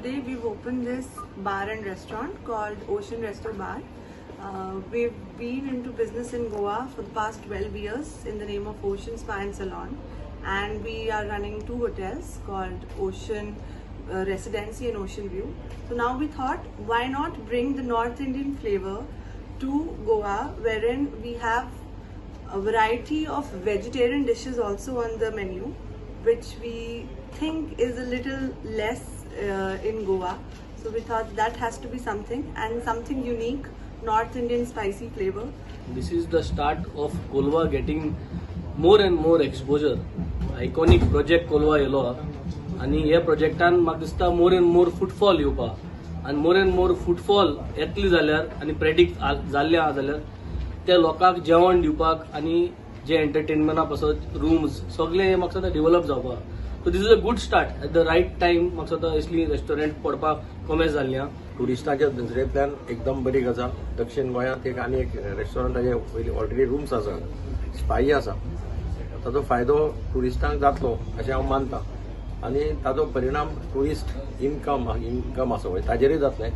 today we've opened this bar and restaurant called Ocean Resto Bar. We've been into business in Goa for the past 12 years in the name of Ocean Spa and Salon, and we are running two hotels called Ocean Residency and Ocean View. So now we thought, why not bring the North Indian flavor to Goa, wherein we have a variety of vegetarian dishes also on the menu, which we think is a little less in Goa. So we thought that has to be something, and something unique, North Indian spicy flavor. This is the start of Colva getting more and more exposure. Iconic project Colva येलो आनी हे प्रोजेक्टान म्हाका दिसता more and more footfall येवपा, आनी more and more footfall येतली जाल्यार आनी प्रेडिक्ट जाल्ले आहा जाल्यार त्या लोकांक जेवण दिवपाक आनी जे एंटरटेनमेंटा पासत रूम्स सगळे हे म्हाका दिसता डेव्हलप जावपाक. So this is a good start at the right time. म्हाका दिसता असली रेस्टॉरंट पडपाक कमेस जाल्ली आहा. ट्युरिस्टांच्या नजरेंतल्यान एकदम बरी गजाल. दक्षिण गोंयांत एक आनी एक रेस्टॉरंटाचे पयलीं ऑलरेडी रूम्स आसा, स्पाई आसा, ताजो फायदो ट्युरिस्टांक जातलो अशें हांव मानता आनी ताजो परिणाम ट्युरिस्ट इनकम आसा पळय ताजेरूय जातलें.